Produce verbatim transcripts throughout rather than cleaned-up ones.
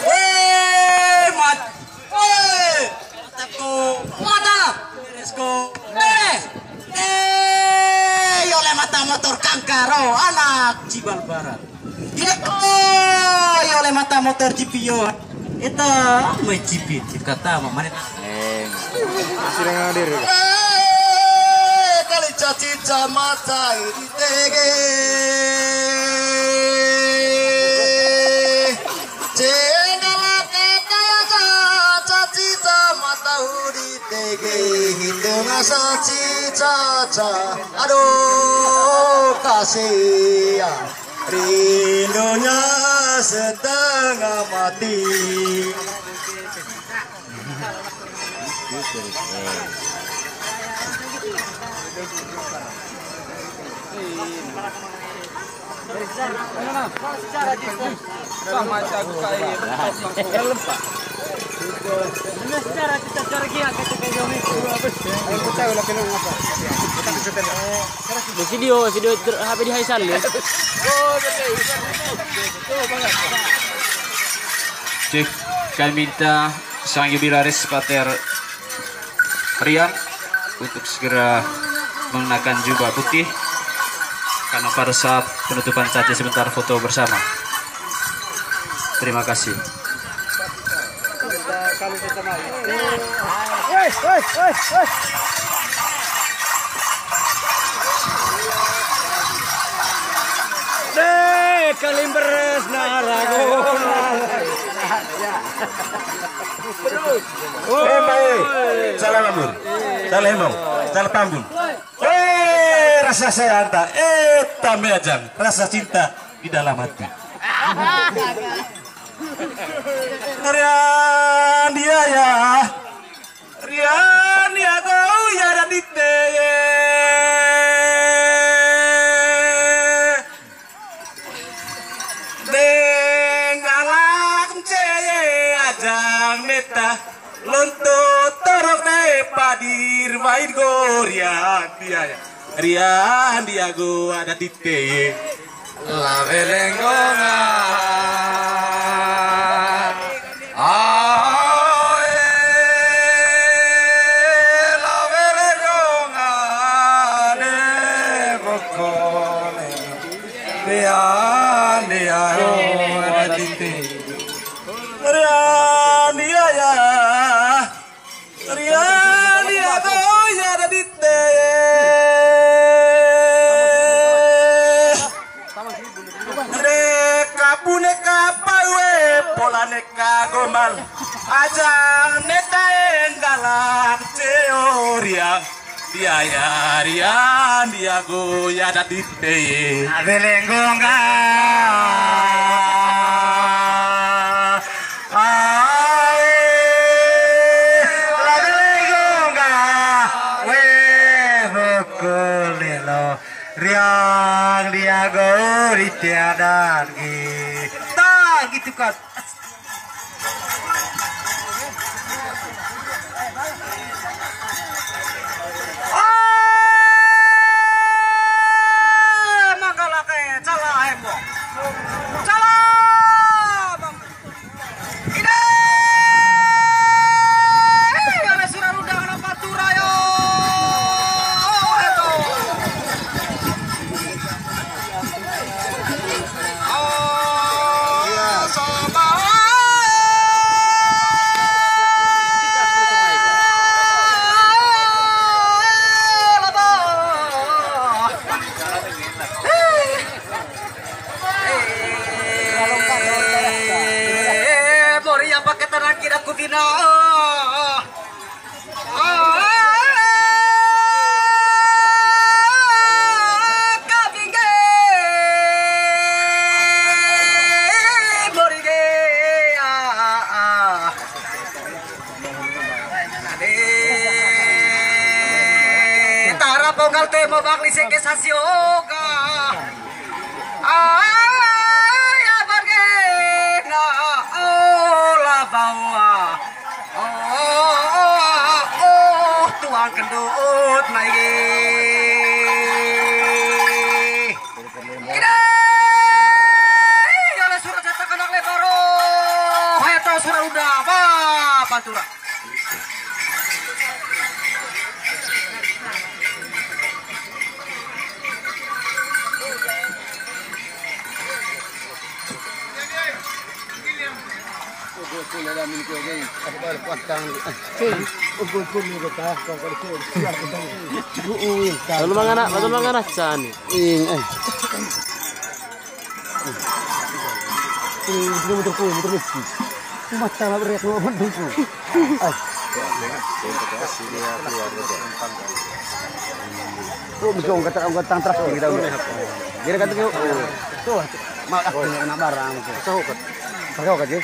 Weh, mat. Weh, mataku. Mata. Beresko. Beres. Eh, yo le mata motor kangkaro, anak Cibal Barat. Iya, oh, yo le mata motor G P yo. Eta, mai G P, kata mama ne. Eh. Sirang hadir. Eh, kali caci camata ini tege. Cendala kata ya caci camata udi tege. Hitung asa cica. Aduh, kasihan. Rindunya setengah mati. Video, video ter-, H P di Haisal ya. Cek, kami minta sang Yubiraris Pater Rian untuk segera mengenakan jubah putih karena pada saat penutupan caci sebentar foto bersama. Terima kasih. Deh, kalimberes narago. Eh, baik. Salah lambun. Salah hembong. Salah pambun. Eh, rasa saya anta. Eh, tambah ajang. Rasa cinta di dalam hati. Rian dia ya. Rian dia kau ya dan dite. Deng alak ceye ajang neta. Lonto torok dai padir wain go Rian dia ya. Rian dia go ada dite. La Belenggonga. Ae, La Belenggonga, ne bokone. Dia, dia, oh, ada titik. Dia, dia, ya. Rian dia kau ya ada di te. Neka bune ka pawe pola neka gombal. Ajang neta enggalan teoria. Dia ya Rian dia go ya ada di te. Adelenggonga. Ae, la Belenggonga, we bokolelo, Rian dia go ri tiadan gi. Tah, gitu kan. Ah, manggalake, cala hembo. Cala, bang. Ide! Ada surat undangan apa tuh, Rayo? Ayo. Oh, sama. Te mo bang lisek ke sasio ka. Ai, abar ge na ola bawa. Oh, oh, oh, tuang kendut mai ge. Ida. Ih, ya le surat cetak anak le baro. Hai to surat udah. Ba, pantura. Lalu mangana, lalu mangana cani. Ing, eh. Ini motorku, motor Rizky. Mata lah beriak lu bandungku. Ai. Lu bisa ongkat, ongkat tang truk kita udah. Kira kata kau, tuh, mau aku kena barang. Tahu kan? Tahu kan, Jay?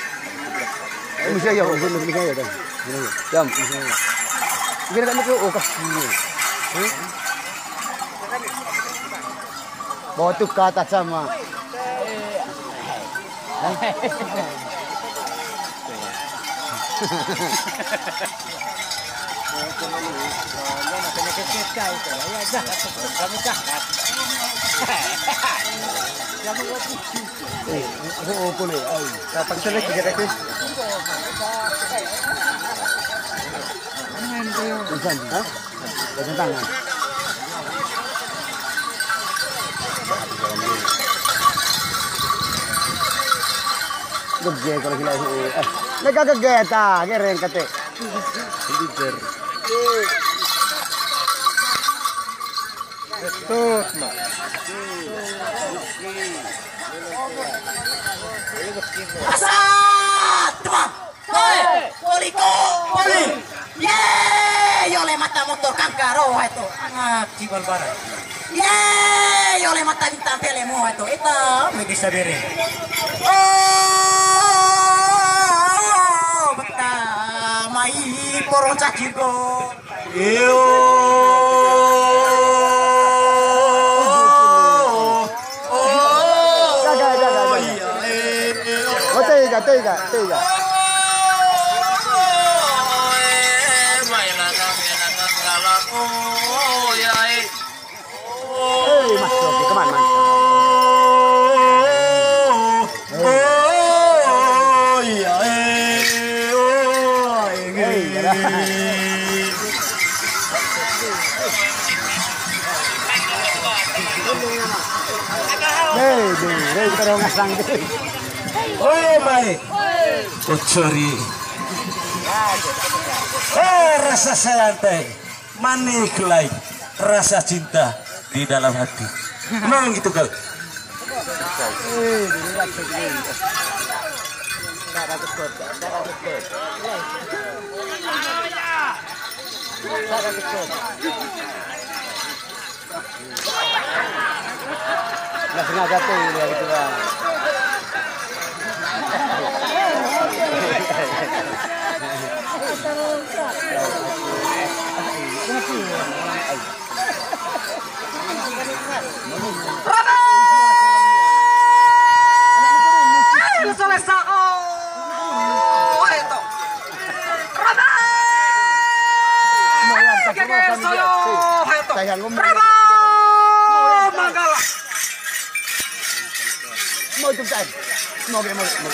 Bisa ya, bisa, bisa ya, kan? Bisa ya. Jam, bisa ya. Kira kata kau, oh, kasih. Bawa tuh kata sama. Eh, oh, oh, boleh. Ai. Kapan selesai kita ke? Hah? Pesan tangan. Gede kalau gila. Eh, lega gede ta, gereng kate. Gede. Betul, Mak. Asat, Mak. Toe, poli ko, poli. Ye, yo le mata motor kangkaro, hai to. Anak cibal barang. Ye, yo le mata bintang film, hai to. Eta, me bisa bere. Oh, mata mai porong cacir ko. Iyo. Jaga, jaga, jaga. Oh, tega, tega, tega. Hei, Mas Yogi, kemana, Mas? Oh, iya, eh, oh, iya, eh. Hei, jalan. Hei, deh, hei, kita dong ngasang, deh. Oi, mai. Kocori. Eh, rasa sayang teh. Manik lai rasa cinta di dalam hati. Memang gitu, Kak. Nggak sengaja tuh, ya gitu, Bang. Raba! Soleh Sako. Heto. Raba! Geger Soyo. Heto. Raba! Manggala. Mau jumtain. Mau, mau, mau.